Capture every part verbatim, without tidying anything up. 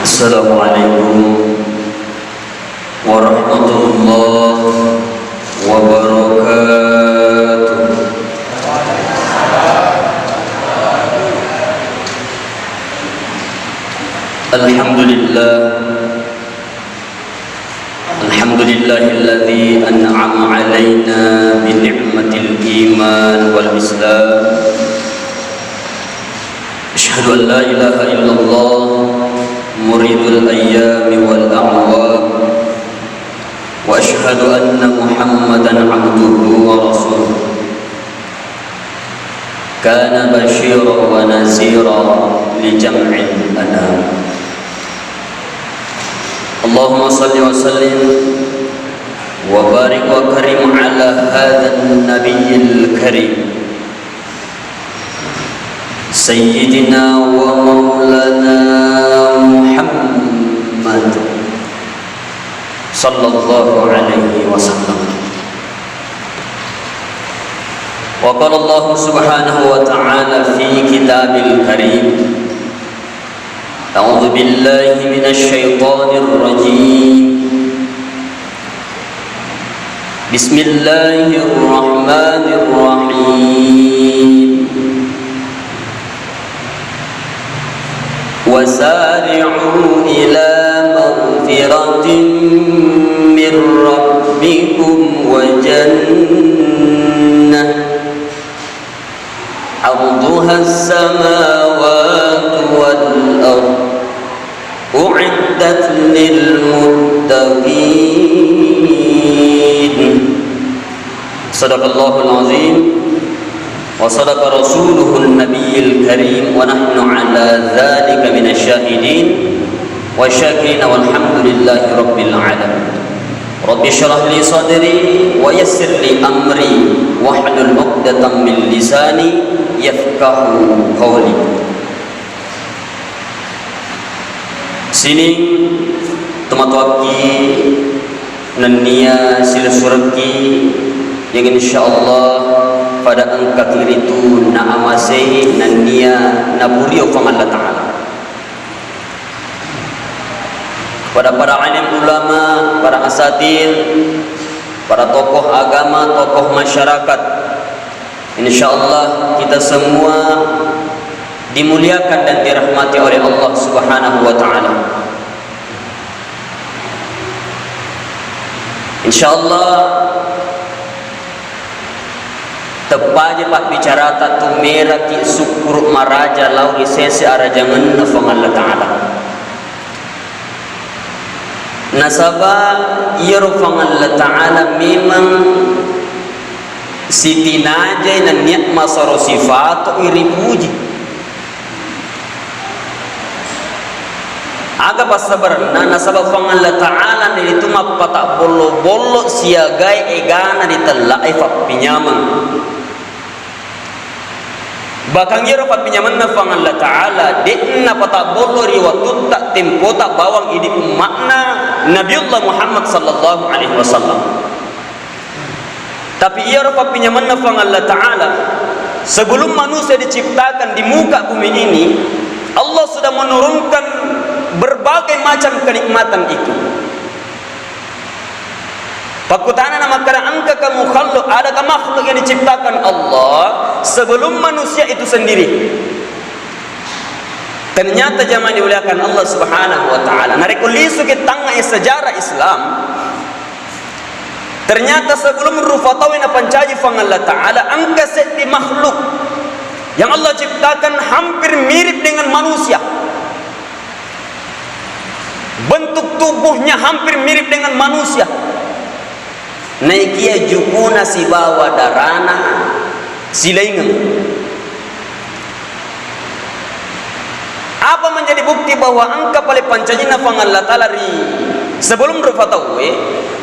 Assalamualaikum warahmatullahi wabarakatuh. Alhamdulillah. Alhamdulillahilladzi an'ama alaina bi ni'matil iman wal islam. Asyhadu an la ilaha illallah muridul ayyami wal a'wam. Wa asyhadu anna Muhammadan abduhu wa rasuluh. Kana basyira wa nazira li jam'il anam. Allahumma salli wa sallim wa barik wa karim ala hadzan nabiyyil karim. Sayyidina wa maulana Muhammad sallallahu alaihi wasallam. Wa qala Allah subhanahu wa ta'ala fi kitabil karim. A'udzu billahi minasy syaithanir rajim. Bismillahirrahmanirrahim. Wasari'u ila maghfiratin min rabbikum wa jannah arduhas samawatu wal ard u'iddat lil muttaqin. Sadaqallahul azim wa sadaqa rasuluhun nabiyil karim wa nahnu ala dzalika minasy syahidin wa syakirin walhamdulillahi rabbil alamin. Rabbi syrah li sadri wa yassir li amri wahlul uqdatam min lisani yafqahu qawli. Sining tomatoakki nennia silessurekki yang insyaallah pada engkaki ritu naamasei nennia napurio Puang Allah Ta'ala. Kepada para alim ulama, para asatid, para tokoh agama, tokoh masyarakat, insyaallah kita semua dimuliakan dan dirahmati oleh Allah Subhanahu wa Ta'ala. Insyaallah, teppaja pabbicarata tu meraki sukkuru maraja lao ri sese arajangenna Puang Allah Ta'ala. Nasaba iyaro Puang Allah Ta'ala memang sitinajai nennia masero sifato ripuji. Aga passabarenna? Nasaba Puang Allah Ta'ala naritu mappata bollo-bollo siagai egana ritella'e fappinyameng. Bahkan iyaro fappinyamenna Puang Allah Ta'ala de'na pata bollo ri wattutta tempota bawang idi umma'na Nabiullah Muhammad sallallahu alaihi wasallam. Tapi iyaro pappinyamenna Puang Allah Ta'ala, sebelum manusia diciptakan di muka bumi ini, Allah sudah menurunkan berbagai macam kenikmatan itu. Pakkutana na makkada, engkaka mukhalluq, adakah makhluk yang diciptakan Allah sebelum manusia itu sendiri? Ternyata jamaah dimuliakan Allah Subhanahu wa Ta'ala. Narekko lisuki tangnga sejarah Islam, ternyata sebelum rupa tau napancaji Puang Allah Ta'ala, engka seddi makhluk yang Allah ciptakan hampir mirip dengan manusia. Bentuk tubuhnya hampir mirip dengan manusia. Naikia jukuna sibawa darana silaingeng. Apa menjadi bukti bahwa engka pale pancajinna Puang Allah Ta'ala ri sebelum rupa tauwe?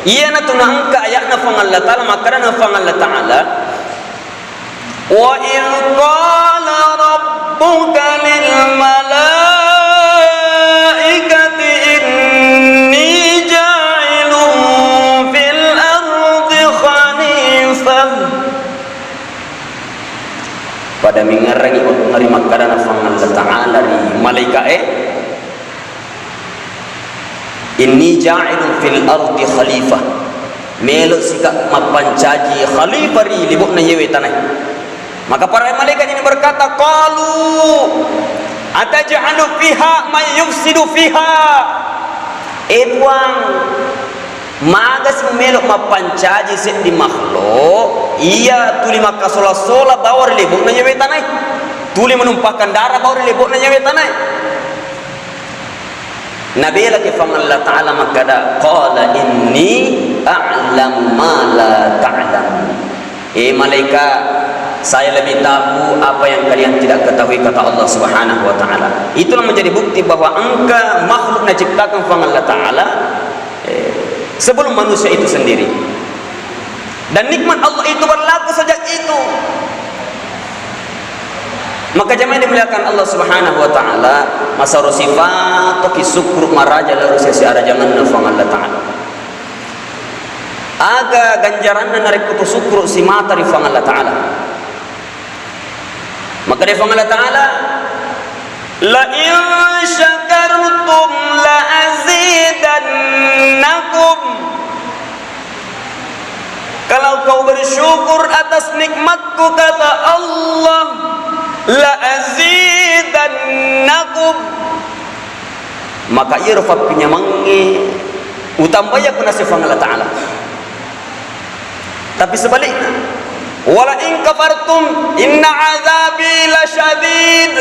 Iyanatu naengka ayatna Puang Allah Ta'ala, makkedana Puang Allah Ta'ala, "Wa idz qala rabbuka lil malaikati inni ja'ilun fil ardi khalifah." Pada mengngerangi ri makkedana Puang Allah Ta'ala ri malaika'e, "Inni ja'ilun fil ardi khalifah." Melo sika mappancaji khalifah ri lebo'na yewe tanae. Maka para malaikat ini berkata, qalu, "Ataj'alu fiha man yufsidu fiha?" Eh Puang, magasi melo mappancaji seddi makhluk iya tuli makkasola-sola bawang ri lebo'na yewe tanae? Tuli menumpahkan darah bawang ri lebo'na yewe tanae? Nabelaki Puang Allah Ta'ala makkada, "Qala inni a'lamu ma la ta'lamun." Eh malaikat, saya lebih tahu apa yang kalian tidak ketahui, kata Allah Subhanahu wa Ta'ala. Itulah menjadi bukti bahwa engka makhluk naciptakan Puang Allah Ta'ala, eh, sebelum manusia itu sendiri. Dan nikmat Allah itu berlaku sejak itu. Maka jamaah dimuliakan Allah Subhanahu wa Ta'ala, masaro sifatoki syukur maraja lao ri sesi arajangenna Puang Allah Ta'ala. Aga ganjaranna narekko to syukur simata ri Puang Allah Ta'ala? Maka dari Puang Allah Ta'ala, "La in syakartum la azidannakum." Kalau kau bersyukur atas nikmatku, kata Allah, "La azidannakum." Maka iyaro pappinyamengnge utambayakko naseng Puang Allah Ta'ala. Tapi sebaliknya, "Wala in kafartum inna azabi lasyadid."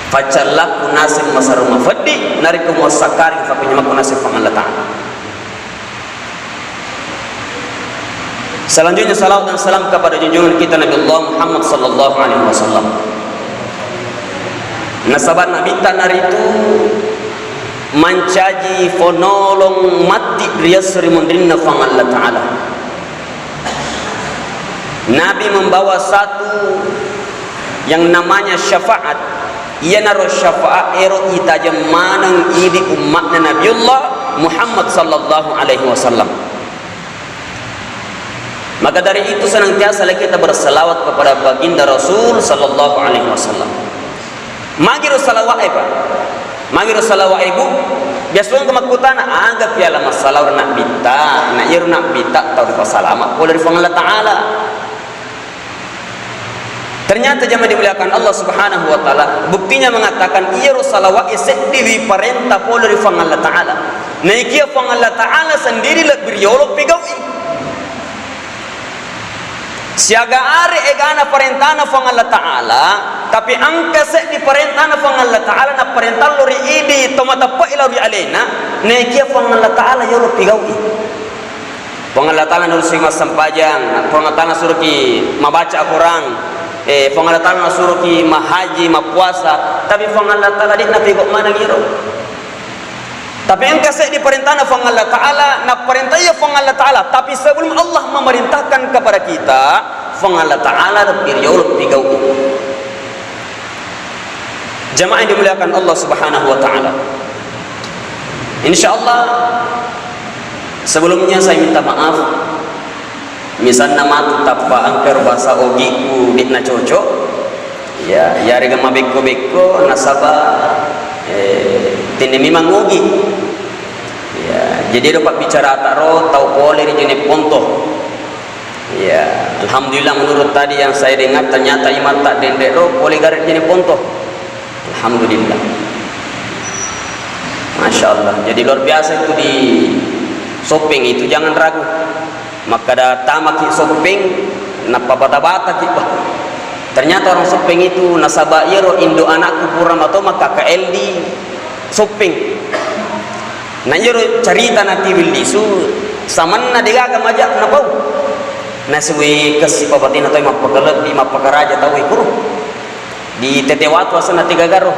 Paccallaku naseng masaro mafeddi, narekko muassakkaring pappinyamengnge naseng Puang Allah Ta'ala. Selanjutnya, salawat dan salam kepada junjungan kita Nabi Allah Muhammad sallallahu alaihi wasallam. Nasaba Nabitta naritu mancaji fonolong matti ri esso ri munrinna Puang Allah Ta'ala. Nabi membawa satu yang namanya syafaat. Iyanaro syafaat ero itajeng maneng idi umma'na Nabiullah Muhammad sallallahu alaihi wasallam. Maka dari itu, senantiasalah kita bersalawat kepada baginda Rasul sallallahu alaihi wasallam. Magiro salawat e, Pak? Magiro salawat e, Bu? Biasa wong makkutana, aga piala massalawa ri Nabbitta? Na iyaro Nabbitta tau ripasalama pole ri Puang Allah Ta'ala. Ternyata jamaah dimuliakan Allah Subhanahu wa Ta'ala, buktinya mengatakan iyaro salawat e seddi riparenta pole ri Puang Allah Ta'ala. Naikia Puang Allah Ta'ala sendiri lebbi riolo pigau'i. Siaga are egana parentana Puang Allah Ta'ala, tapi engka seddi parentana Puang Allah Ta'ala naparenta lao ri idi to mateppe'i lao ri alena, naikia Puang Allah Ta'ala yolo pigau'i. Puang Allah Ta'ala narusuki massempajang, Puang Allah Ta'ala nasuroki mabaca Al-Quran, eh, Puang Allah Ta'ala nasuroki mahaji, mappuasa, tapi Puang Allah Ta'ala de'na pigau maneng iro. Tapi engka seddi parentana Puang Allah Ta'ala, naparentaiya Puang Allah Ta'ala, tapi sebelum Allah memerintahkan kepada kita, Puang Allah Ta'ala lebbi riolo pigau'i. Jamaah yang dimuliakan Allah Subhanahu wa Ta'ala. Insya Allah, sebelumnya saya minta maaf. Misalna matu tappa engka ro bahasa Ogiku de'na cocok, ya, yarega mabekko-bekko nasaba, eh, tenne memang Ogi. Ya, jadi ero pabbicarata ro tau pole ri Jene Ponto. Ya, alhamdulillah, menurut tadi yang saya dengar, ternyata imatta denre ro pole gare Jene Ponto. Alhamdulillah. Masya Allah. Jadi luar biasa itu di Soppeng itu, jangan ragu. Makkada tamaki Soppeng, nappa bata-bataki, wah. Ternyata orang Soppeng itu, nasaba iyaro indo anakku pura mato makka K L di Soppeng. Na iyaro carita natiwil lisu, samanna degaga maja napau. Nasui kessi pabatina tau mappakalebbi, mappakaraja tau ikuru. Di Tete Watu asenna tegagaro.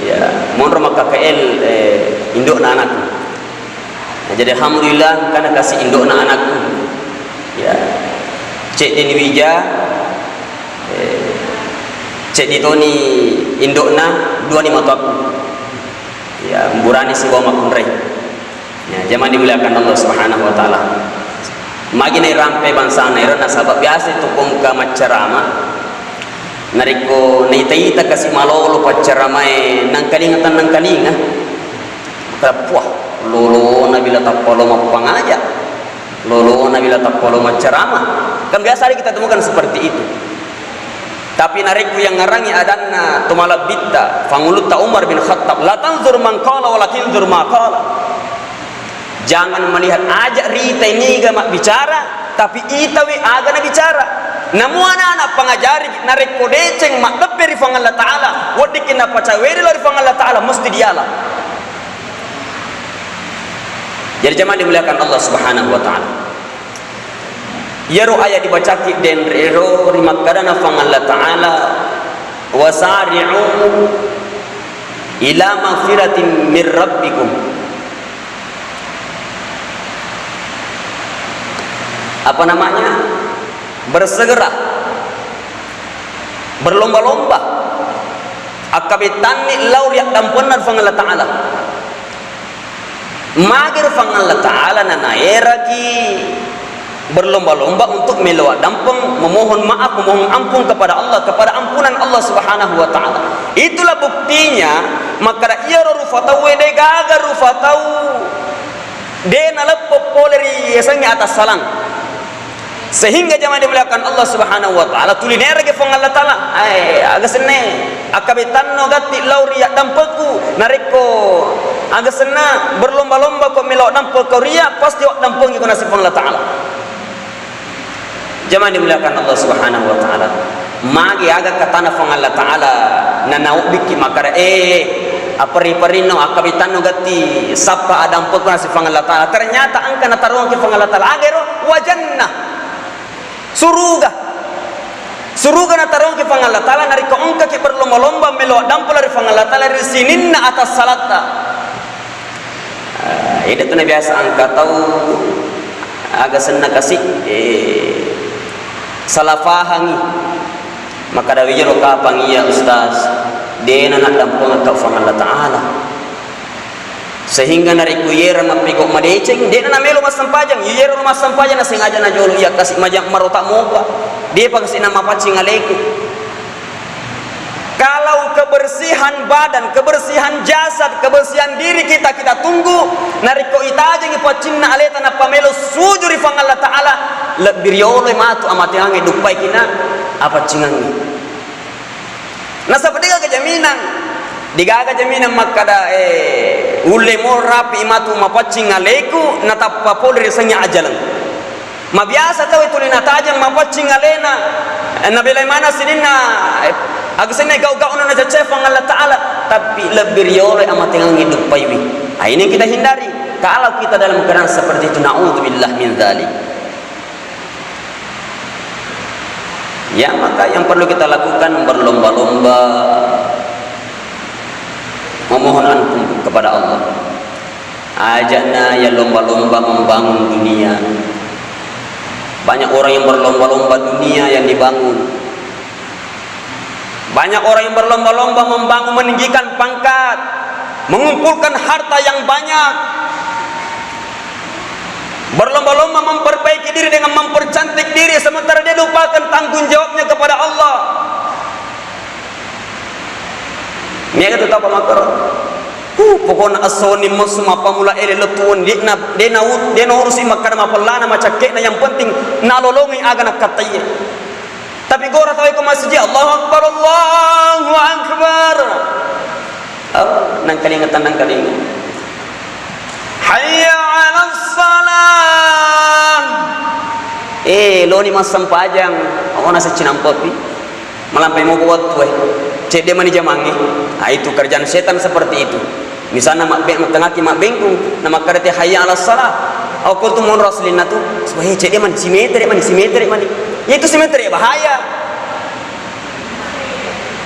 Ya, monro makka K L, eh, indokna anakku. Nah, jadi alhamdulillah, kana kasi indokna anakku. Ya. Cedde ni wija, eh, ceddi toni indokna, dua ni matoakku. Ya, mburani sibawa makkunrai. Ya, jamaah dimuliakan Allah Subhanahu wa Ta'ala. Magi nairampe bangsana ero, nasaba biasa itu ko engka maccarama. Narekko naita-ita kasi malolo paccaramae, nangkalinga tennangkalinga. Tappa, lolona bila tappa lo mappangaja, lolona bila tappa lo maccarama. Kan biasa ada kita temukan seperti itu. Tapi narekko yang ngarangi adanna to malebbitta, fangulutta Umar bin Khattab, "La tanzur man qala, walakin zur ma qala." Jangan melihat aja rita ini ga mabbicara, tapi itawi aga nabicara. Namu anak-anak pangajari, narekko deceng maddeppe ri Puang Allah Ta'ala, weddikki napacaweri lao ri Puang Allah Ta'ala, mesti diala. Jadi jamaah dimuliakan Allah Subhanahu wa Ta'ala. Iyaro ayat dibacaki denrero ri makkedana Puang Allah Ta'ala, "Wasari'u ila magfiratin min rabbikum." Apa namanya? Bersegera, berlomba-lomba, akkabetanni lao ri addampenna Puang Allah Ta'ala. Magi ro Puang Allah Ta'ala nanaeraki berlomba-lomba untuk melo addampeng, memohon maaf, memohon ampun kepada Allah, kepada ampunan Allah Subhanahu wa Ta'ala. Itulah buktinya, makkada iyaro rufa tauwe de gaga rufa tau de naleppe pole ri yasengnge atassalang. Sehingga jamaah dimuliakan Allah Subhanahu wa Ta'ala, tuli naeraki Puang Allah Ta'ala, "Ae, aga senna, akkabetanno gatti lao ri addampekku, narekko aga senna berlomba-lomba ko melo addampekko ria, pasti addampengiko naseng Puang Allah Ta'ala." Jamaah dimuliakan Allah Subhanahu wa Ta'ala, magi aga katana Puang Allah Ta'ala, nanaubbikki makkada, "Eh, aperi-perinno, akkabetanno gatti sappa addampekku naseng Puang Allah Ta'ala." Ternyata engka nataroangki Puang Allah Ta'ala, aga ero? Wajanna. Suruga. Suruga nataroangki Puang Allah Ta'ala, narekko engkaki berlomba-lomba melo addampeng lao ri Puang Allah Ta'ala ri sininna atassalatta. Eh, ede tu nabiasa engka tau aga senna kasi, eh, salah pahangi. Makkada, "Wijaro kapang iya, Ustaz, de na naddampengekka Puang Allah Ta'ala." Sehingga narekko iyero mappigau madeceng, de'na namelo massempajang. Iyero massempajang nasengaja najolo iya kasi majang marota mopa. Depa kasi namapaccing aleku. Kalau kebersihan badan, kebersihan jasad, kebersihan diri kita, kita tunggu, narekko itajengi paccinna aleta nappa melo sujud ri Puang Allah Ta'ala, lebbi rioloi matu amateangnge duppaiki na apaccingangnge. Nasaba degaga jaminang, degaga jaminang makkada, eh, ulle mo rapi matu mapaccing aleku natappa pole ri sengnge ajaleng. Mabiasa tau tuli natajeng mapaccing alena, eh, nabelai maneng sininna, eh, aga senna gau-gauna nacaccai Puang Allah Ta'ala, tapi lebbi rioloi amatengangnge duppaiwi. Ah, ini yang kita hindari. Kalau kita dalam keadaan seperti itu, naudzubillah min dzalik. Ya, maka yang perlu kita lakukan berlomba-lomba memohon ampun kepada Allah. Ajakna ya lomba-lomba membangun dunia. Banyak orang yang berlomba-lomba dunia yang dibangun. Banyak orang yang berlomba-lomba membangun, meninggikan pangkat, mengumpulkan harta yang banyak, berlomba-lomba memperbaiki diri dengan mempercantik diri, sementara dia lupakan tanggung jawabnya kepada Allah. Mega tu tau pamakkoro. Uh, pokokna essoni messu mappamula ele lettuwon, de'na, de'na u-, de'na urusi makkada mapellana macakke'na, yang penting nalolongi aga nakkattaiye. Tapi gora tawwe ko masjid, Allahu Akbar, Allahu Akbar. Oh, nangkalinga, tennang kalinga. Hayya 'alas shalah. Eh, loni massempajang, oh, nasa cinampepi. Malampai moko wettu e. Cedde mani jamangnge. Ah, itu kerjaan setan seperti itu. Misalna mabbe-, mattengaki mabbengkung, na makkada te, "Hayya 'alas shalah." Au qultu monro aslinna tu, supaya cedde mani, simetere mani, simetere mani. Yaitu simetere bahaya.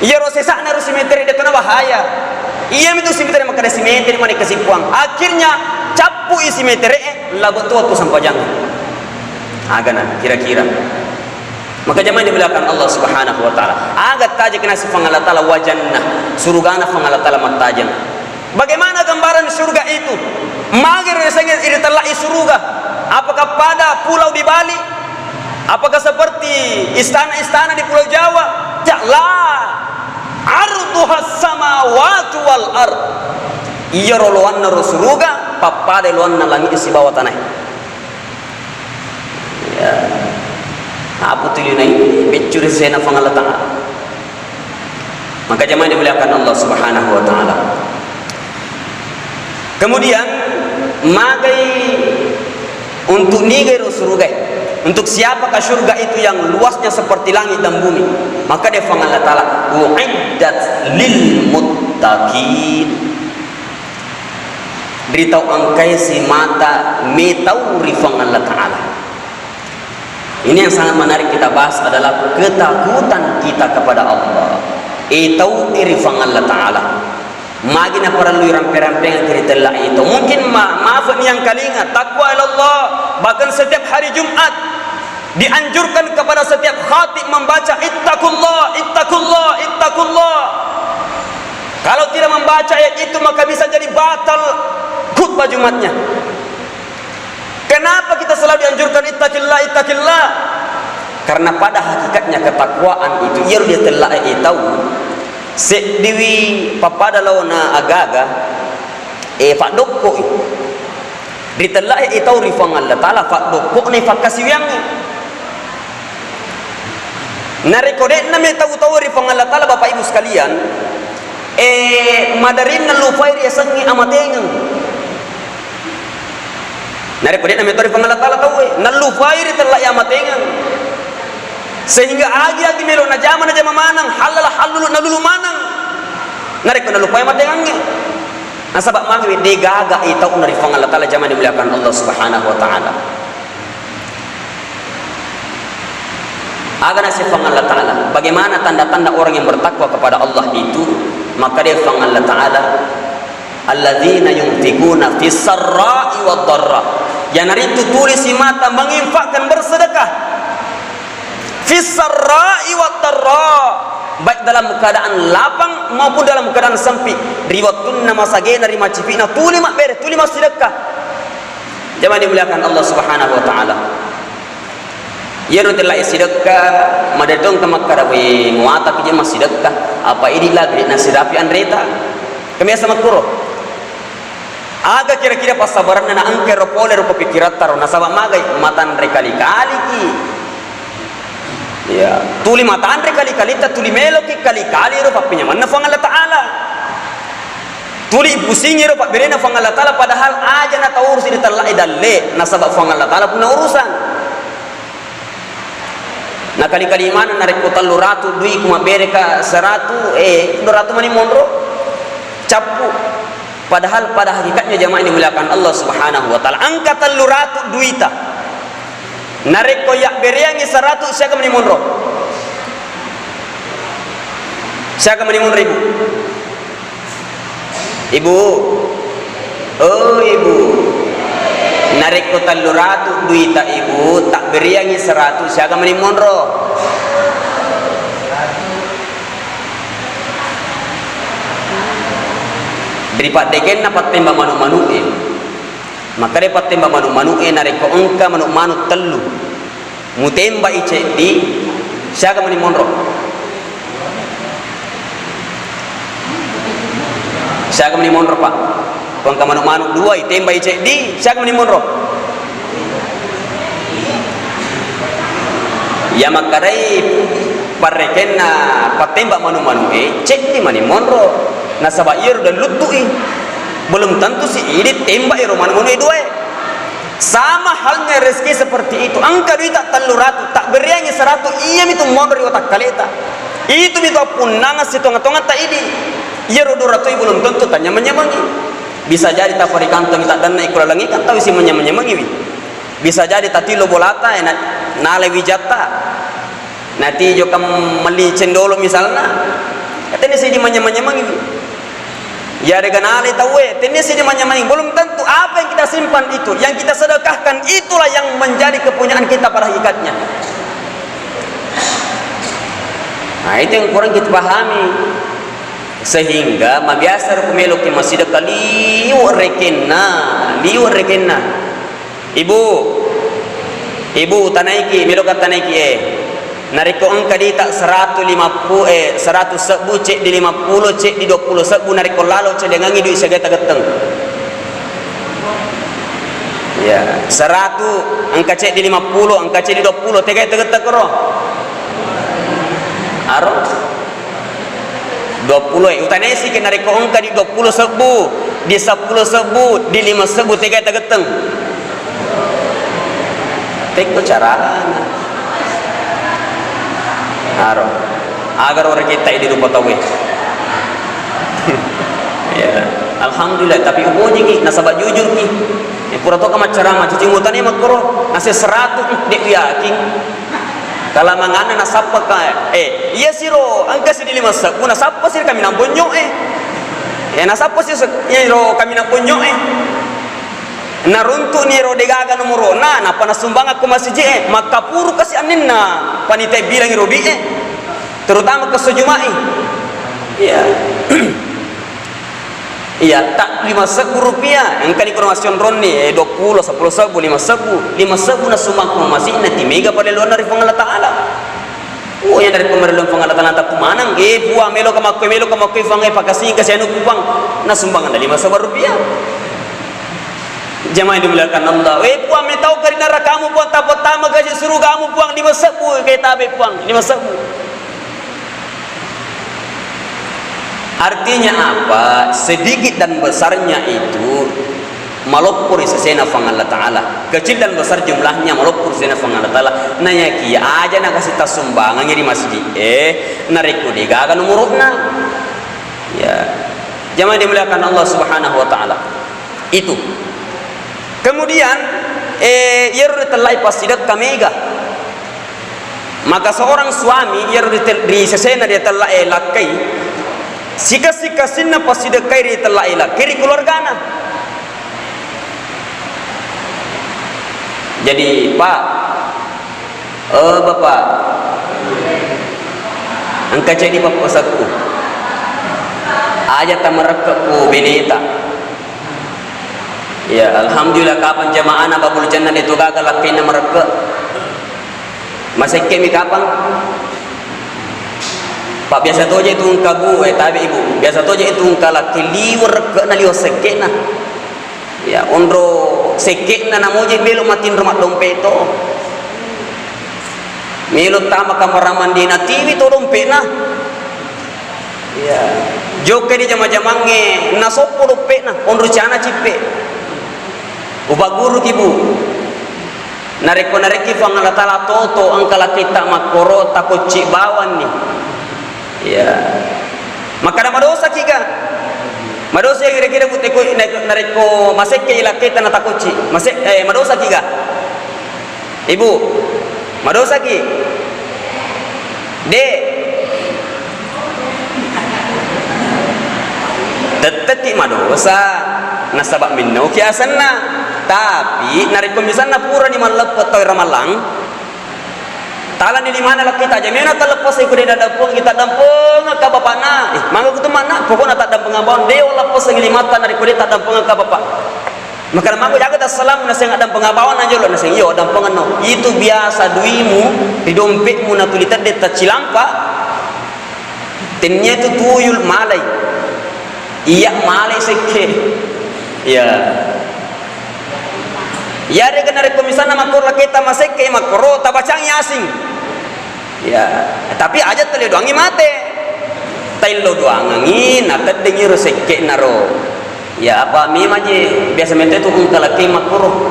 Iyaro sesa'na ro simetere de tona bahaya. Iyami tu simetere makkada simetere mani kasippuang. Akhirnya cappui simetere e, labo to wettu sempajang. Agana kira-kira. Maka jamaah dimuliakan Allah Subhanahu wa Ta'ala. Aga tajeng naseng Puang Allah Ta'ala wajanna, surugana Puang Allah Ta'ala mattajeng. Bagaimana gambaran surga itu? Magi ro yasengnge ritellai suruga? Apakah pada pulau di Bali? Apakah seperti istana-istana di Pulau Jawa? Ja-, la. Arduhas samawati wal ard. Iyaro loanna ro suruga, pappada loanna langi'e sibawa tanae. Ya. Apa tuli nai? Beccu ri sesena Puang Allah Ta'ala. Maka jamaah dimuliakan Allah Subhanahu wa Ta'ala. Kemudian, magai untuk nigai ro surugae. Untuk siapakah surga itu yang luasnya seperti langit dan bumi? Maka dia Puang Allah Ta'ala, "Uiddat lil muttaqin." Ri tau engkae simata metau ri Puang Allah Ta'ala. Ini yang sangat menarik kita bahas adalah ketakutan kita kepada Allah. Etau ri Puang Allah Ta'ala. Magi naparellui rampe-rampengeng ri tella etau. Mungkin ma-, maaf ni yang kalinga, takwa ilallah. Bahkan setiap hari Jumat dianjurkan kepada setiap khatib membaca, "Ittaqullah, ittaqullah, ittaqullah." Kalau tidak membaca ayat itu, maka bisa jadi batal khutbah Jumatnya. Kenapa kita selalu dianjurkan, "Ittaqillah, ittaqillah"? Karena pada hakikatnya ketakwaan itu, iyaro dia tella e tau, seddiwi pappada laona agaga, e, faddokko i. Ritella e tau ri Puang Allah Ta'ala, faddokko ne fakkasiwiangngi. Narekko de'na metau tau ri Puang Allah Ta'ala, Bapak Ibu sekalian, eh, madarinna lupai riasengnge amatengeng. Narekko de'na metau ri Puang Allah Ta'ala tau e, nalupai ritella e amatengeng. Sehingga agi-agi melo najama, najama maneng, halal halulu nalulu maneng. Narekko nalupai amatengengnge. Nasaba magi degaga itau na ri Puang Allah Ta'ala, jamaah dimuliakan Allah Subhanahu wa Ta'ala. Aga naseng Puang Allah Ta'ala, bagaimana tanda-tanda orang yang bertakwa kepada Allah itu? Maka dia Puang Allah Ta'ala, "Alladzina yunfikuna fis sarra'i wad dharra." Iyanaritu tuli simata menginfakkan, bersedekah. Fis sarra'i wad dharra. Baik dalam keadaan lapang maupun dalam keadaan sempit. Ri wettunna masagena, ri macipi'na, tuli mabbere, tuli massidekka. Jamaah dimuliakan Allah Subhanahu wa Ta'ala. Iyaro tella e sidekka, madetong ka makkada, "We, muataki je massidekka, apa idi lagi nasirapi anreta." Kamiasa makkuro. Aga kira-kira passabaranna na engka ro pole ro ko pikkiratta ro, nasaba magai matanre kali-kaliki. Ya, tuli matanre kali-kalitta, tuli meloki kali-kali ro pappenyamenna Puang Allah Ta'ala. Tuli pusingi ro pabberena Puang Allah Ta'ala, padahal aja na taurusi ri tella e dalle, nasaba Puang Allah Ta'ala punna urusan. Nakali-kali maneng narekko tellu ratu duiku mabbereka seratu, eh, dua ratu mani monro. Cappu. Padahal pada hakikatnya jamaah yang dimuliakan Allah Subhanahu wa Ta'ala, engka tellu ratu duita. Narekko yabbereangi seratu, siaga mani monro? Siaga mani monro, Ibu? Ibu. Oh, Ibu. Narekko tellu ratu duita, Ibu, tabberiangi seratu, siaga mani monro? Ri paddekenna pattemba manu-manu e. Makkeda pattemba manu-manu e, narekko engka manu-manu tellu, mutembai ceddi, siaga mani monro? Siaga mani monro, Pak? Ko engka manu-manu dua, itembai ceddi, siaga mani monro? Iya makkedai parrekenna pattemba manu-manu e, ceddi mani monro. Nasaba iyaro de luttu i. Belum tentu si idi temba ero manu-manu e dua e. Sama halnya rezeki seperti itu. Engka duita tellu ratu, tabberiangi seratu, iyami tu monro ri watakkaleta. Itu mi tu appunnangeng sitonga-tongetta idi. Iyaro dua ratu i belum tentu tanyameng-nyamengi. Bisa jadi taparikantongi taddanna iko lalengngi, kan tau si manyameng-nyamengiwi. Bisa jadi tatilo bolata, eh, na-, nalai wijatta. Natijo kam melli cendolo misalna. Katanya sidi manyameng-nyamengiwi. Yarega nalai tauwe, tennia sidi manyameng, belum tentu apa yang kita simpan itu, yang kita sedekahkan itulah yang menjadi kepunyaan kita pada hakikatnya. Nah, itu yang kurang kita pahami. Sehingga mabiasa ro meloki massidekka liwe rekenna, liwe rekenna. Ibu, Ibu, tanaiki, meloka tanaiki, eh. Narekko engka dita seratu lima puluh, eh, seratu sebbu, ceddi lima puluh, ceddi dua puluh sebbu, narekko lalo cedengangi dui siaga tagetteng. Ya, seratu, engka ceddi lima puluh, engka ceddi dua puluh, tegai tagetteng koro? Aro? Dua puluh, eh. Utanaisi ke narekko engka di dua puluh sebbu, di seppulo sebbu, di lima sebbu, tegai tagetteng? Tekko carana. Aro. Agaro reketta di rupa tauwe. Ya. Alhamdulillah, tapi ubojiki, nasaba jujurki. Eh, pura toka maccarama, cicing utane makkoro, nase seratu, dek yakin. Kala manganna nasappa ka, eh, iya siro, engka si di lima sebbu, nasappa si kaminang bonyo, eh. Eh, nasappa si se-, iro kaminang bonyo, eh. Naruntu'ni ero degaga nomoro'na, nappa nasumbangakko masiji e, makkapuru kasi anninna panitia bilangi robi e, terutama kesso Juma'i. Iya. Iya, tak lima sebbu rupiah, engkani kono massionronni, eh, dua puluh, seppulo sebbu, lima sebbu, lima sebbu nasumbangko masiji, na timega paleloanna ri Puang Allah Ta'ala. Oh, iya, narekko marelluang Puang Allah Ta'ala, tappu maneng. Eh, Puang, meloka makkoi, meloka makkoi, Puang, eh, pakasingka sianukku, Puang. Nasumbangeng lima sebbu rupiah. Jamaah yang dimuliakan Allah. Eh, Puang, metau kari nerakamu, Puang, tapattama kasi surugamu, Puang, lima sebbu, kayak tabe, Puang, lima sebbu. Artinya apa? Sedikit dan besarnya itu maloppo ri sesena Puang Allah Ta'ala. Kecil dan besar jumlahnya maloppo ri sesena Puang Allah Ta'ala. Nayakiya aja nakasi tassumbangangi ri masjid e, narekko degaga nomoro'na. Ya. Jamaah dimuliakan Allah Subhanahu wa Ta'ala. Itu. Kemudian, eh, iyaro ritellai passidekka mega. Maka seorang suami iyaro ri tel-, ri sesena ri tellae lakkai, sikassi-kassinna passidekkai ri tellae lakkai ri keluargana. Jadi, Pak, oh, Bapak, engka ceddi pappesekku. Aja tamarekke ku beneta. Ya, alhamdulillah, kapang jamaahna Babul Jannah de to gaga lakkainna marekke. Masekke mi kapang? Pak, biasa toje tu engka, Bu, eh, tabe, Ibu. Biasa toje tu engka lakkai liweng rekkena, liweng sekkena. Ya, onro sekkena namoje melo matinro maddompe to. Melo tama kamar mandi natiwi to dompena. Iya. Jokka di jama-jamangnge, nasoppo dompena, onro cana cippe. Upagguruki, Bu. Narekko narekki Puang Allah Taala toto engka lakkaitta makkoro, takocci bawanni. Iya. Makkada madosaki ga? Madosa kira-kira, Bu, teko, narekko masekke lakkaitta natakocci. Mase-, eh, madosaki ga? Ibu, madosaki? De'. Tettekki madosa, nasaba' mennauki asenna. Tapi narekko misalna purani malleppe' tau ramalang, talani limanna lakkita, jamena talleppeseng ko de' naddampengeng, taddampengekka bapakna. Eh, mangga kutu manna, pokokna taddampengeng bawang, de' walleppeseng limatta narekko de' taddampengekka bapak. Makkada mako jaga tassalamu naseng addampengeng bawang na jolo, naseng iyo addampengenno. Itu biasa duimu ri dompe'mu natuli tedde taccilampa, tennia tu tuyul malai. Iya malai sekke. Iya. Iyarega narekko misalna makkoro lakketa masekke makkoro, tabacangi Yasin. Ya, tapi aja tele doangi mate. Taillo doangengi, nateddengi ro sekke'na ro. Ya, apa memang je, biasa mete tu engka lakkei makkoro.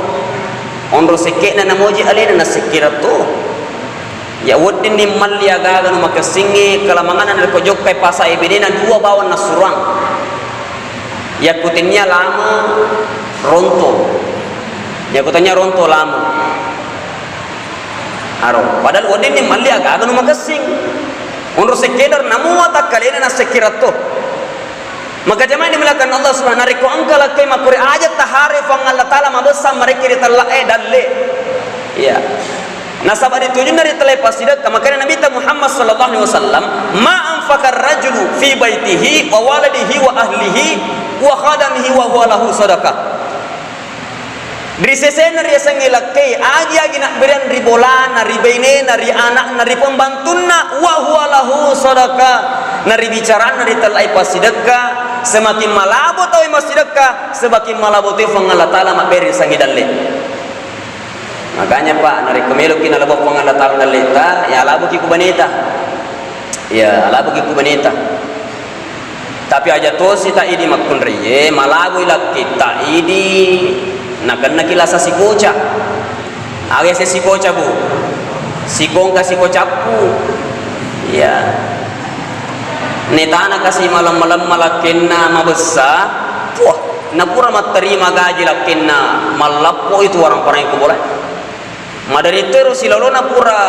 Onro sekke'na namoji alena nasekkira tu. Ya, wedding ni malli aga-aga nu makessingnge, kalamanganna narekko jokkai pasa e bedena dua bawang nassuroang. Yakko tennia lama ronto. Yakko tennia ronto lama. Aro, padahal wedding ni malli aga-aga nu makessing. Onro sekkedar namua takkalena nassekkiratto. Maka jamaah dimuliakan Allah Subhanahu, narekko engka lakkei makkore aja taharoi Puang Allah Taala mabessa marekki ri tellae dalle. Iya. Nasaba ritujunna ri tellae passidekka, makanya Nabi ta Muhammad sallallahu alaihi wasallam, "Ma anfaqar rajulu fi baitihi wa waladihi wa ahlihi wa khadamihi wa huwa lahu sadaqah." Ri sesena riasengnge lakkei, agi-agi nabberiang ri bolana, ri bainena, ri anakna, ri pembantunna, wa huwa lahu sadaqah, na ri bicaranna ritellai passidekka, semakin malabo tauwe massidekka, semakin malabo toi Puang Allah Ta'ala mabbere riasengnge dalle. Makanya, Pak, narekko meloki nalabo Puang Allah Ta'ala dalleta, ya laboki ku baneta. Ya, laboki ku baneta. Tapi aja tosi ta idi makkunraie, malaboi lakki ta idi, nakennaki lasa sikoca. Aga yaseng sikoca, Bu? Sikongka sikocappu. Iya. Netana kasi malemma-lemma lakkenna mabessa, wah, napura matterima gaji lakkenna mallappo itu warang parang ku bola. Maderi tero silalona pura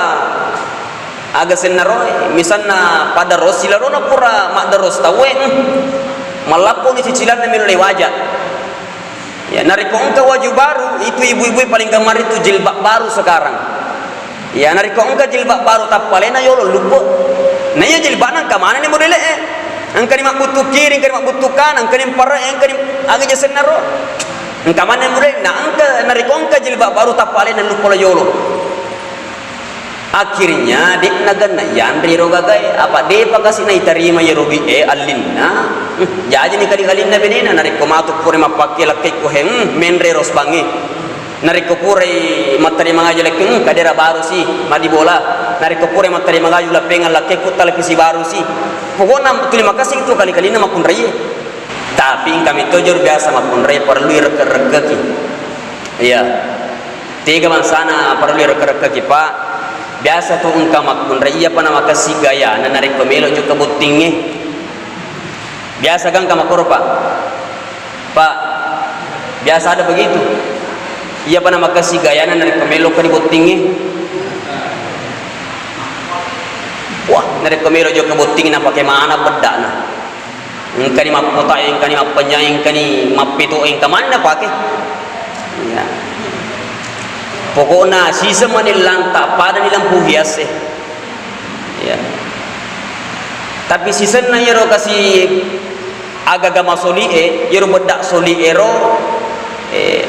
aga sennaro, misalna pada ros silalona pura maddaros tauwe, hmm, mallapponi cicilanna melo lewaja. Ya, narekko engka waju baru, itu ibu-ibu paling gemar itu jilbab baru sekarang. Ya, narekko engka jilbab baru tappalena yolo luppo. Na iya jilbabna engka manenni modele e. Engkani mabbuttu kiri, engkani mabbuttu kana, engkani mpare, engkani aga ja sennaro. Engka manenni modele, na engka, narekko engka jilbab baru tappalena luppo la yolo. Akhirnya, de'na ganna yanre ro gagae, apa de'pa kasi naitarima yero dui'e allinna. Hmm, jajini kali-kalinna benena, narekko matu pura mappakke lakkekko he, hmm, menre ro sbangnge. Narekko purai mattarima ngaju lakkekko, hmm, kadera baru si, maddi bola. Narekko purai mattarima ngaju lappengan lakkekko, talapisi baru si. Pokokna tuli makessing tu kali-kalinna makkunraie. Tapi engka metto jolo biasa makkunrai parellui rekke-rekkeki. Iya. Tega bangsana parellui rekke-rekkeki, Pak? Biasa tu engka makkunrai, iyapa namakessing gayana narekko melo jokka bottingnge. Biasa ga engka makkoro, Pak? Pak, biasa ada begitu. Iyapa namakessing gayana narekko melo ka di bottingnge. Wah, narekko melo jokka bottingnge napake mana beddana. Engkani mappotae, engkani mappenyai, engkani mappetoe, engka manna pake. Iya. Pokokna siseng mani lanta, padani lampu hiasse. Iya. Tapi sisenna iyaro kasi agaga masoli'e, iyaro bedda soli'ero, eh,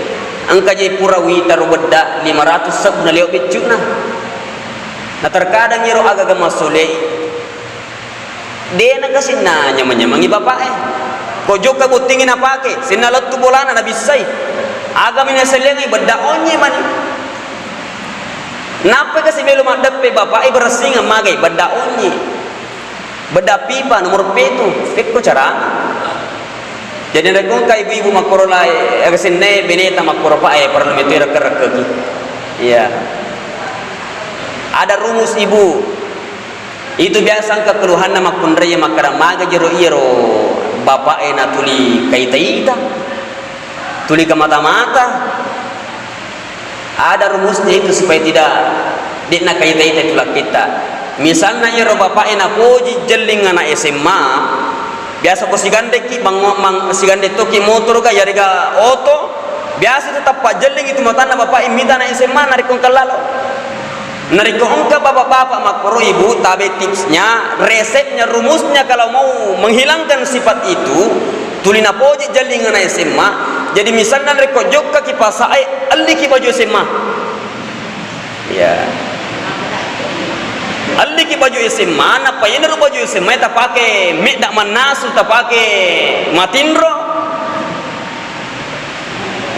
engka je pura wita ro bedda lima ratus sebbu naleo beccu'na. Na terkadang iyaro agaga masoli'e, De' nakasinna nyameng-nyamengngi bapa'e. Ko jokka bottingngi napake, senna lettu bolana nabissai. Agami nasellengngi, bedda onye mani. Nappa kasi melo maddeppe bapa'e beressingeng magai, bedda onye. Bedda pipa nomor pitu, pekko carana. Jadi narekko engka ibu-ibu makkoro lai, aga sennae beneta makkoro pa'e, parellu metoi rekke-rekkeki. Iya. Ada rumus, Ibu. Itu biasa engka keluhanna makkunrai makkeda, maga jero iyaro bapa'e natuli kaita-ita, tuli kamata-mata. Ada rumusnya itu supaya tidak, de'na kaita-ita itu lakketta. Misalna iyaro bapa'e napoji jelling ana' S M A, biasa ko sigandekki, mang-, mang-, sigandeng tokki motoro ga, yarega oto, biasa tu tappa jelling itu matanna bapa'e mita ana' S M A narekko engka lalo. Narekko engka bapak-bapak makkoro, Ibu, tabe tipsnya, resepnya, rumusnya kalau mau menghilangkan sifat itu, tuli napoji jelling ana' S M A. Jadi misalna narekko jokkaki pasa'e, elliki baju S M A. Iya. Elliki baju S M A, nappa yenaro baju S M A tapake medda mannasu, tapake matinro.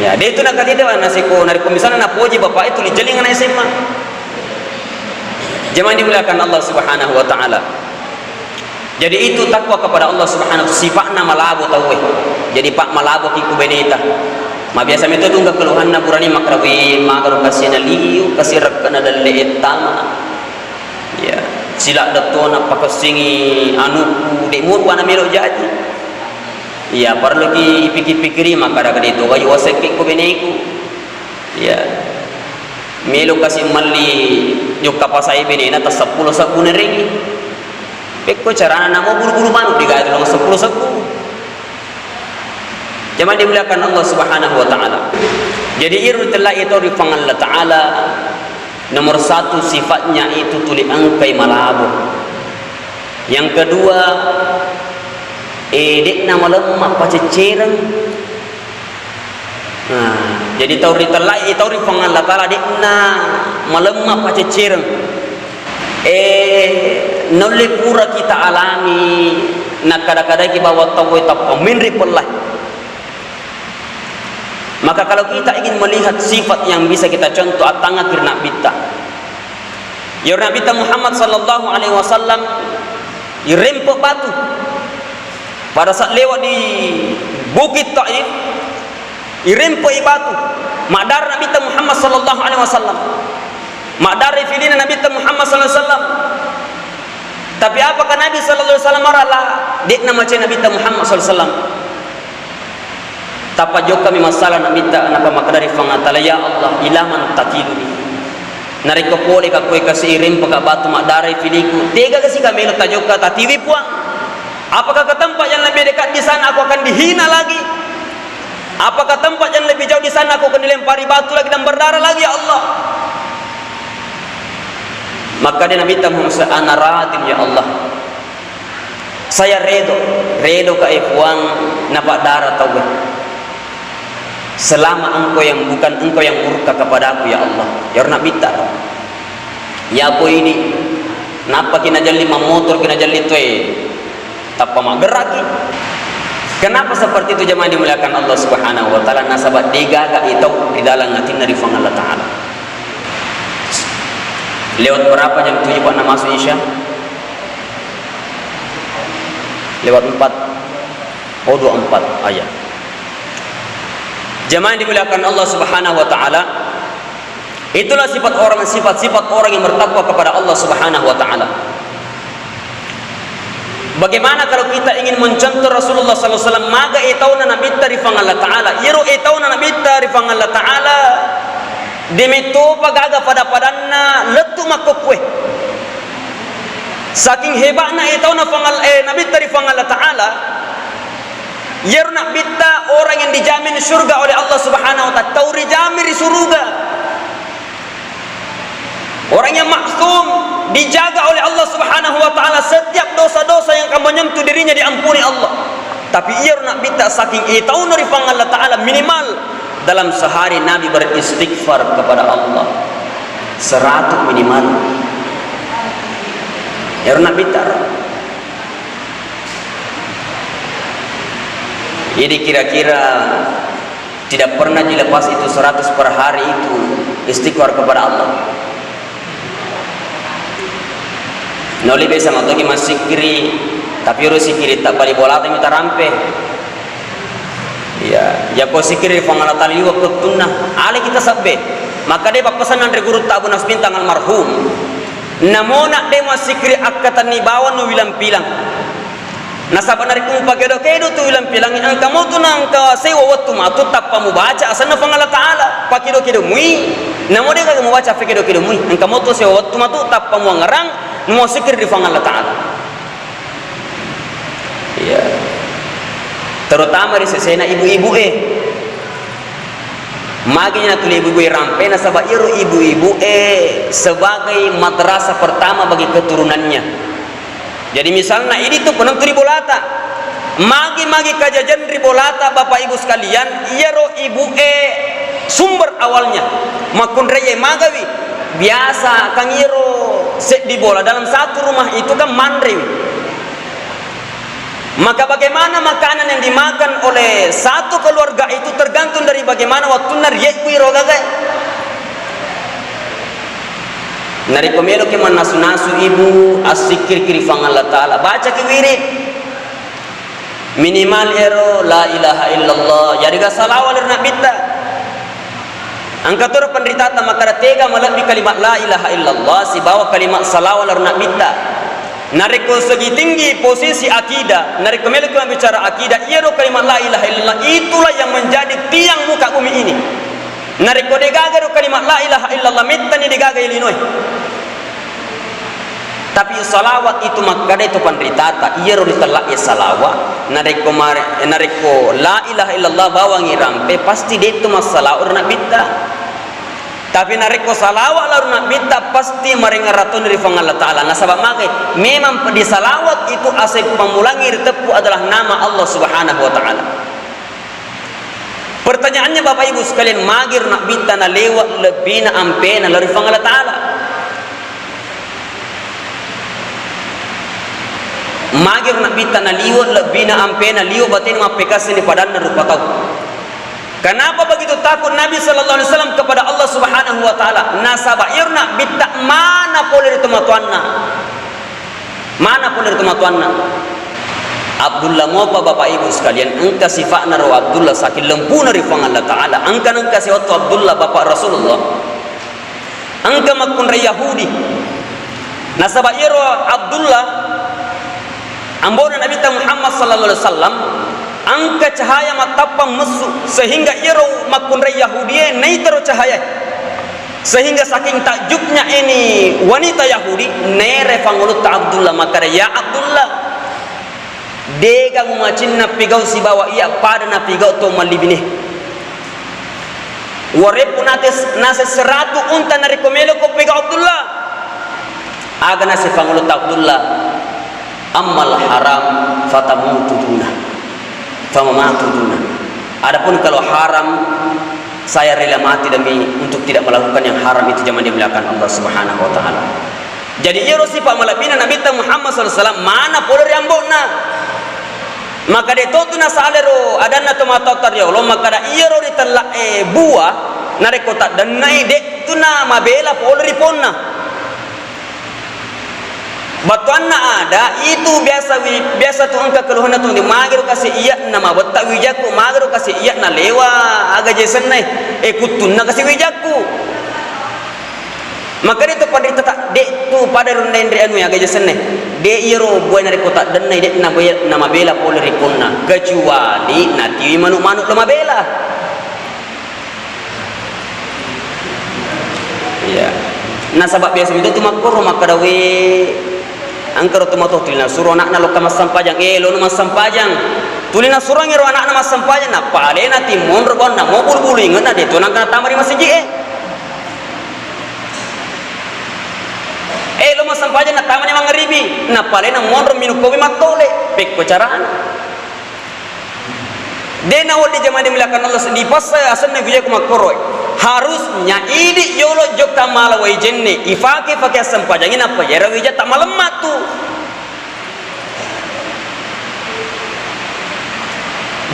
Ya, de' tu nakatita nasiko, narekko misalna napoji bapa'e tuli jelling ana' S M A. Jemaah dimuliakan Allah Subhanahu wa Ta'ala. Jadi itu takwa kepada Allah Subhanahu wa Ta'ala, sifatna malabo tauwe. Jadi, Pak, malabo ki ku beneta. Mabiasa metto tu engka keluhanna burane makkeda, "Wé, magaro kasi naliu, kasi rekkana dalle ettama." Ya, sila dettona pakessingi anuku, de' muruana melo jaji. Iya, parelluki ipikir-pikiri, makkada-kada itu, wayu wasekke ko beneku. Iya. Melo kasi melli jokka pasai benena, ta seppulo sebbu nerengi. Pekko carana namo bulu-bulu manu digaji tolong seppulo sebbu. Jamaah dimuliakan Allah Subhanahu wa Ta'ala. Jadi, iru tella itu ri Puang Allah Ta'ala, nomor satu sifatnya itu tuli engkai malabo. Yang kedua, eh, de'na malemma paceccereng. Nah, jadi tau ritellai, tau ri Puang Allah Ta'ala de'na malemma paceccereng. Eh, naulle pura kita alami nakkada-kadaki bahwa tauwe tappa menre pellai. Maka kalau kita ingin melihat sifat yang bisa kita contoh, attangngaki ri Nabbitta. Iyaro Nabbitta Muhammad sallallahu alaihi wasallam irempe batu. Pada saat lewat di Bukit Taif, irempe i batu. Maddara Nabbitta Muhammad sallallahu alaihi wasallam. Maddara filina Nabbitta Muhammad sallallahu alaihi wasallam. Tapi apakah Nabi sallallahu alaihi wasallam marah? La, de'na macai Nabbitta Muhammad sallallahu alaihi wasallam. Tappa jokkami masalah Nabbitta, nappa makkeda ri Puang Allah Ta'ala, "Ya Allah, ila man takiluni? Narekko poleka koe kasi irempeka batu maddarai filiku, tega kasi ka melo tajokka tatiwi Puang? Apakah ke tempat yang lebih dekat di sana aku akan dihina lagi? Apakah tempat yang lebih jauh di sana aku akan dilempari batu lagi dan berdarah lagi, ya Allah?" Makkeda Nabbitta Muhammad, "Ana radin, ya Allah." Saya redo, redo ka e Puang napaddara tauwe. Selama engkau yang bukan engkau yang murka kepadaku, ya Allah. Iyaro Nabbitta. Ya ko idi, nappaki najalli mammotor ki najalli toe. Tappa maggerraki. Kenapa seperti itu jemaah yang dimuliakan Allah Subhanahu wa Ta'ala? Nasaba degaga itau ri dalam atinna ri Puang Allah Ta'ala. Lewat berapa jam tujuh Pak na masuk Isya? Lewat empat. Oh, dua empat. Ah, ya. Jemaah yang dimuliakan Allah Subhanahu wa Ta'ala, itulah sifat orang, sifat-sifat orang yang bertakwa kepada Allah Subhanahu wa Ta'ala. Bagaimana kalau kita ingin mencontoh Rasulullah sallallahu alaihi wasallam, maga etauna Nabitta ri Puang Allah Ta'ala? Iyaro etauna Nabitta ri Puang Allah Ta'ala, demettopa gaga pada-padanna lettu makkukkue. Saking hebatna etauna Puang Al-, eh, Nabitta ri Puang Allah Ta'ala, iyaro Nabitta orang yang dijamin surga oleh Allah Subhanahu wa Ta'ala, tau rijamin ri suruga. Orang yang maksum dijaga oleh Allah Subhanahu wa Ta'ala, setiap dosa-dosa yang akan menyentuh dirinya diampuni Allah. Tapi iyaro Nabitta saking etauna ri Puang Allah Ta'ala, minimal dalam sehari Nabi beristighfar kepada Allah seratus minimal. Iyaro Nabitta. Jadi kira-kira tidak pernah dilepas itu seratus per hari itu istighfar kepada Allah. Nauli biasa matoki massikkiri, tapi ero sikkiri tabbali bolata mi tarampe. Iya, yako sikkiri Puang Allah Ta'ala liwa wettunna, ale kita sabbe. Maka de pappasenna ri guru Abu Nasbintang almarhum. Namona de massikkiri akkatenni bawang nu wilang-pilang. Nasaba narekko mupakedo-kedo tu wilang-pilangnge, engka motu nangka sewa wettu matu tappa mubaca asenna Puang Allah Ta'ala. Pakedo-kedo mui, namo de gaga mubaca pakedo-kedo mui. Engka motu sewa wettu matu tappa muangngerang, muassikkiri ri Puang Allah Ta'ala. Iya. Terutama ri sesena ibu-ibu e. Magi natuli ibu-ibu e rampe, nasaba iyaro ibu-ibu e sebagai madrasah pertama bagi keturunannya. Jadi misalna idi tu penentu ri bolata. Magi-magi kajajang ri bolata, Bapak Ibu sekalian, iyaro ibu e sumber awalnya. Makkunraie magawi. Biasa kan iyaro seddi bola dalam satu rumah itu kan manrewi. Maka bagaimana makanan yang dimakan oleh satu keluarga itu tergantung dari bagaimana wettunna riyebbui ro gagae. Narekko meloki mannasu-nasu ibu, assikkiriki ri Puang Allah Ta'ala, bacaki wirid. Minimal ero la ilaha illallah, yarega salawat ri Nabitta. Engka toro penritata makkada tega malebbi kalimat la ilaha illallah sibawa kalimat salawat lao ri Nabitta. Narekko segi tinggi posisi akidah, narekko meloki mabbicara akidah, iyaro kalimat la ilaha illallah itulah yang menjadi tiang muka bumi ini. Narekko degaga ro kalimat la ilaha illallah, mettani degaga linoe. Tapi salawat itu makkadai to panritata, iyaro ritella'e salawat, narekko mare-, narekko la ilaha illallah bawangi rampe, pasti de'to massalawat ri Nabitta. Tapi narekko salawat lao ri Nabitta, pasti marengngerang toni ri Puang Allah Ta'ala. Nasaba magai? Memang disalawat itu aseng pammulangi riteppu adalah nama Allah Subhanahu wa Ta'ala. Pertanyaannya, Bapak Ibu sekalian, magiro Nabbitta nalewa lebbina ampena lao ri Puang Allah Ta'ala? Magiro Nabbitta naliwa lebbina ampena, liwa batena mappekasini padanna rupa tau. Kenapa begitu takut Nabi sallallahu alaihi wasallam kepada Allah Subhanahu wa Ta'ala? Nasaba iyaro Nabbitta mana pole ri tomatoanna. Mana pole ri tomatoanna. Abdullah mopa, Bapak Ibu sekalian, engka sifa'na ro Abdullah saking lempuna ri Puang Allah Ta'ala. Engka, engka sewaktu Abdullah, bapak Rasulullah, engka makkunrai Yahudi. Nasaba iyaro Abdullah, ambona Nabitta Muhammad sallallahu alaihi wasallam, engka cahaya mattappa messu, sehingga iyaro makkunrai Yahudie naitaro cahaya. Sehingga saking takjubnya ini wanita Yahudi, naerai fangulutta Abdullah, makkeda, "Ya Abdullah, dega mumacinna pigau sibawa iya pada napigau to malli bine. Wareppu nates-, nase seratu unta narekko meloko pigau Abdullah." Aga nase fangulutta Abdullah, "Ammal haram fatamutu duna, famamatu duna." Adapun kalau haram, saya rela mati demi untuk tidak melakukan yang haram itu, jamaah dimuliakan Allah Subhanahu wa Ta'ala. Jadi, iyaro sifa malebbina Nabitta Muhammad sallallahu alaihi wasallam mana pole ri ambo'na. Maka de' to tu nasalero adanna tomatoatta riolo, makkeda iyaro ritella'e bua, narekko taddennai, de' tu namabela pole ri ponna. Battuanna ada itu biasa wi-, biasa tu engka keluhanna tu, magiro kasi iya'na mabetta wijakku, magiro kasi iya'na lewa aga jesenna, e, kuttunna kasi wijakku. Maka de' tu panrita ta-, de' tu pada rundaeng ri anu aga jesenna. De' iyaro buae narekko taddennai, de' nabe-, namabela pole ri ponna, kecuali natiwi manu'-manu' lo mabela. Iya. Nasaba biasa mito tu makkoro makkeda, "We, engkaro tomatoa tuli nasuro ana'na lokka massempajang, eh, lono massempajang." Tuli nasuroangngi ro ana'na massempajang, nappa alena timmonro bawanna mo bulu-bulu inge'na de' to nangka natama ri masiji'e. Eh, lo massempajang natamani mangaribi, nappa alena monro minung kopi mattole. Pekko carana. De' nawedding, jamaah dimuliakan Allah, dipassa asenna wija ko makkoro. Harusnya idi' jolo jokka mala wai jenne, ifake-fake assempajangngi, nappa yero wija tamalemma tu.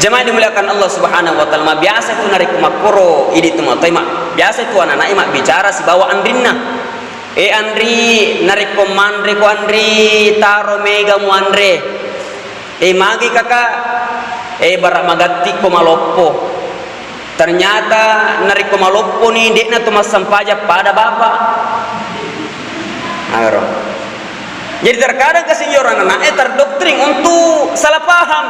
Jamaah dimuliakan Allah Subhanahu wa Ta'ala, mabiasa tu narekko makkoro idi' tu matoa, ma-, biasa tu ananae mabbicara sibawa anrinna. E Anri, narekko manre ko Anri, taro mega muanre. E magi kaka, e bara magatti ko maloppo. Ternyata narekko malopponi, de'na to massempajang pada bapa. Aro. Jadi terkadang kasi iyaro anana'e terdoktrin untuk salah paham.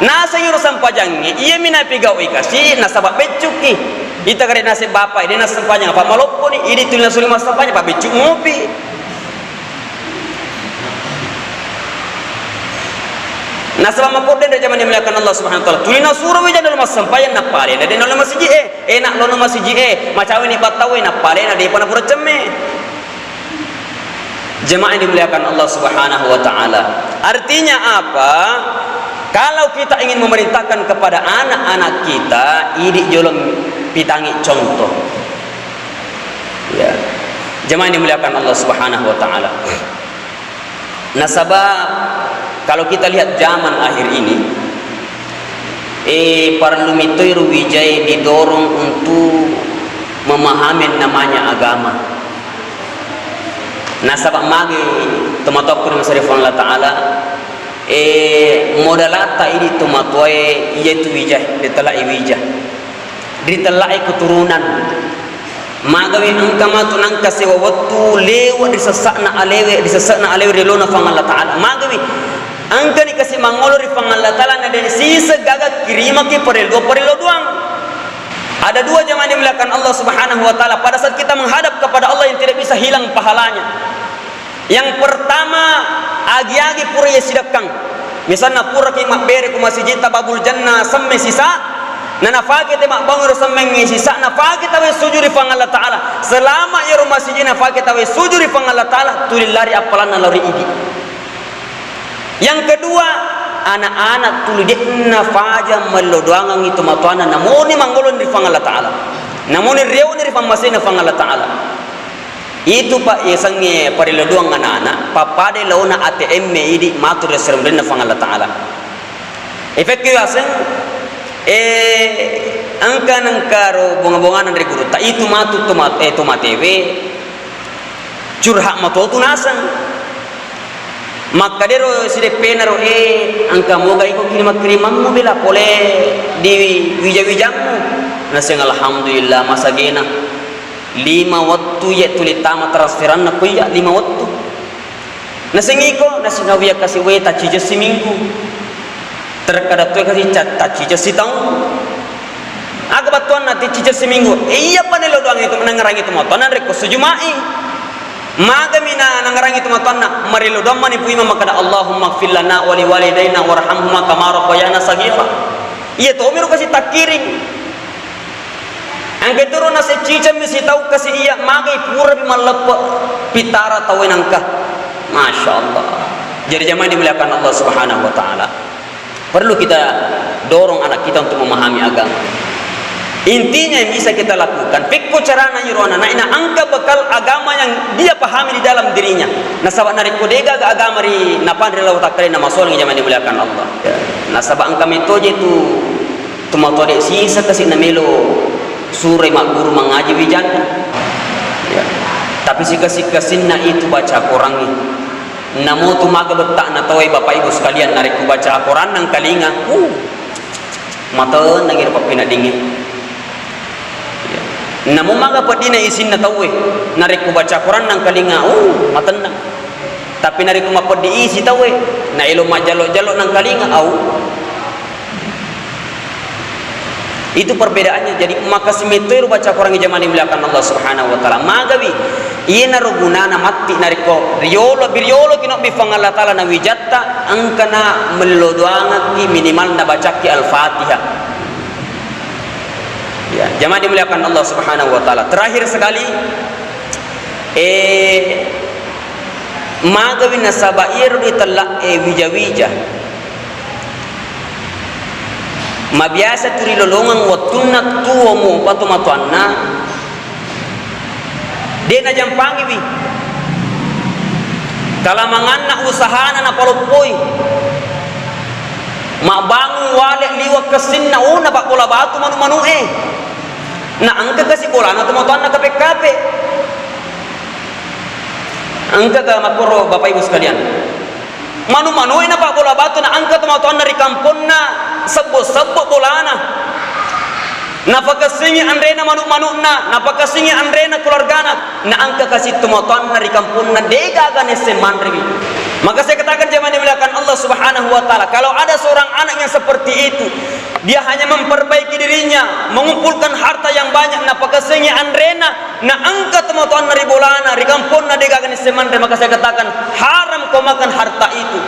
Naseng iyaro sempajangnge, iyami napigau'i kasi nasaba beccukki. Ita kare naseng bapa, de' nassempajang apa malopponi, idi' tuli nasuli massempajang, apa beccu mopi. Nasaba makkoro denre, jamaah dimuliakan Allah Subhanahu wa Ta'ala. Tuli nasuro wija lo massempajang, nappa alena de' nalo masiji'e. Enak lono masiji'e, macaweni battaue, nappa alena de'pa napura cemme. Jamaah yang dimuliakan Allah Subhanahu wa Ta'ala. Artinya apa? Kalau kita ingin memerintahkan kepada anak-anak kita, idi' jolo pitangi contoh. Ya. Jamaah yang dimuliakan Allah Subhanahu wa Ta'ala. Nasaba, kalau kita lihat zaman akhir ini, eh, parellu mitoi ro wijae didorong untuk memahami namanya agama. Nasaba magi tomatoakku ri masarifu Allah Ta'ala, eh, modalatta idi' tomatoae iyatu wijae, ritellai wija. Ritellai keturunan. Magawi engka matu nangka sewa wettu lewa ri sessa'na alewe, ri sessa'na alewe ri lona Puang Allah Ta'ala. Magawi engkani kasi mangolo ri Puang Allah Ta'ala, na de' siseng gaga kirimaki parellu-parellu doang. Ada dua, jamaah dimuliakan Allah Subhanahu wa Ta'ala, pada saat kita menghadap kepada Allah yang tidak bisa hilang pahalanya. Yang pertama, agi-agi pura iya sidakkang. Misalna puraki mabbere ko masijitta Babul Jannah semme sisa, na nafake te mabbangung ro semmengnge sisa, nafake tawe sujud ri Puang Allah Ta'ala. Selama iyaro masijid nafake tawe sujud ri Puang Allah Ta'ala, tuli lari appalanna lao ri idi'. Yang kedua, Anak-anak tuli de'na faja mello doangengngi tomatoanna, namoni manggolong ri Puang Allah Ta'ala. Namoni riauni ri pammasena Puang Allah Ta'ala. Itu, Pak, yasengnge parello doang anak-anak, pappada laona A T M idi matu ri asseremrenna Puang Allah Ta'ala. Efekku yaseng, eh, engka nengkaro bonga-bongana ri gurutta, itu matu toma-, eh, tomatewe, curhat matotu naseng. Makkedaro sideppenaro, "Eh, engka moga iko kirimang-kirimammu bela pole di wija-wijammu?" Naseng, "Alhamdulillah, masagena. Lima wettu iye tuli tama transferanna ko iya, lima wettu." Naseng iko, naseng, "Nawiya kasi we taciceng siminggu." Terkadang tuwe kasi ca-, taciceng sitaung. Aga battuanna taciceng siminggu? Eh, iyapa nello doang itu, nangngerangi tomatoanna rekko sujumai. Magami na nangngerangi tomatoanna, marillo doang mani Puimang makkeda, "Allahumma ighfir lana wa liwalidaina warhamhuma kama rabbayana saghira." Iya tomiro kasi takkiring. Engka turu naseng cicemmi sitaung kasi iya, magai purapi malleppe pitara tauwe nangka. Masya Allah. Jadi jamaah dimuliakan Allah Subhanahu wa Ta'ala. Perlu kita dorong anak kita untuk memahami agama. Intinya yang bisa kita lakukan, pekko carana iro anak-anak ina engka bekal agama yang dia pahami di dalam dirinya. Nasaba narekko degaga agama ri napanre lao takkalena masolang, jamaah dimuliakan Allah. Ya. Nasaba engka metoje tu tomatoa de sisa kasi namelo surai magguru mangaji wijanna. Ya. Tapi sikasi-kasinna itu baca Qurangngi. Namo tu maga bettakna tauwe, Bapak Ibu sekalian, narekko baca Al-Quran nangkalinga, uh, matennangi ro pappeneddingnge. Iya. Namo maga peddina isinna tauwe, narekko baca Al-Quran nangkalinga, uh, matennang. Tapi narekko mapeddi isi tauwe, naelo majjallo-jallo nangkalinga, au. Itu perbedaannya. Jadi, makasimettoi ro baca Quran, jamaah dimuliakan Allah Subhanahu wa Ta'ala. Magawi, iyanaro gunana matti narekko riolo, biriolo kinobbi Puang Allah Ta'ala nawijatta, engkana mello doangekki minimal nabacakki Al-Fatihah. Ya, jamaah dimuliakan Allah Subhanahu wa Ta'ala. Terakhir sekali, eh, magawi nasaba iyaro ditella e wija-wija. Mabiasa tu rilolongeng wettunna tuo mopa tomatoanna, de najampangiwi. Kalamanganna usahana napaloppoi. Mabbangung wale liwa kessinna, oh, napabbola batu manu-manu'e. Na engka kasi bolana tomatoanna kape-kape. Engka ga makkoro, Bapak Ibu sekalian? Manu-manu'e napabbola batu, na engka tomatoanna ri kamponna sebbo-sebbo bolana. Napakessingi anrena manu-manu'na, napakessingi anrena keluargana, na engka kasi tomatoanna ri kamponna degaga nesseng manrewi. Maka saya katakan, jemaah dimuliakan Allah Subhanahu wa Ta'ala, kalau ada seorang anak yang seperti itu, dia hanya memperbaiki dirinya, mengumpulkan harta yang banyak, napakessingi anrena, na engka tomatoanna ri bolana, ri kamponna, degaga nisseng manre, maka saya katakan, haram kau makan harta itu.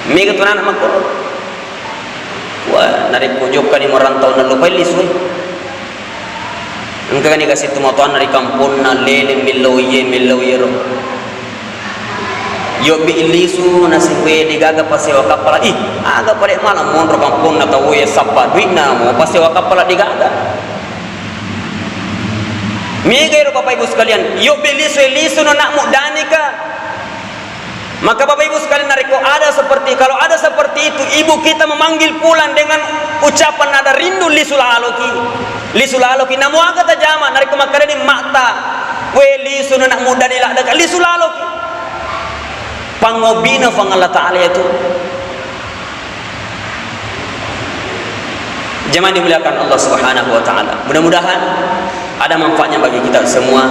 Mega tu anak makkoro. Wah, narekko jokkani merantau nallupai lisu e. Engkani kasi tomatoanna ri kamponna, lele millau iye, millau iyero. Yobbi lisu naseng we, degaga pasewa kappala. Ih, aga pale malang monro kamponna tauwe sappa duitna mo pasewa kappala degaga. Mega ero Bapak Ibu sekalian, yobbi lisu, lisu no nak muddanika. Maka Bapak Ibu sekalian, narekko ada seperti, kalau ada seperti itu, ibu kita memanggil pulang dengan ucapan nada rindu, lisu laloki. Lisu laloki. Namu aga tajama, narekko makkedani matta, we lisu no nak muddani laddeka, lisu laloki. Pangobbina Puang Allah Ta'ala itu. Jemaah dimuliakan Allah Subhanahu wa Ta'ala. Mudah-mudahan ada manfaatnya bagi kita semua.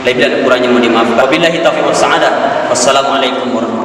Lebih dan kurangnya mohon dimaafkan. Wabillahi taufiq was sa'adah. Wassalamualaikum warahmatullahi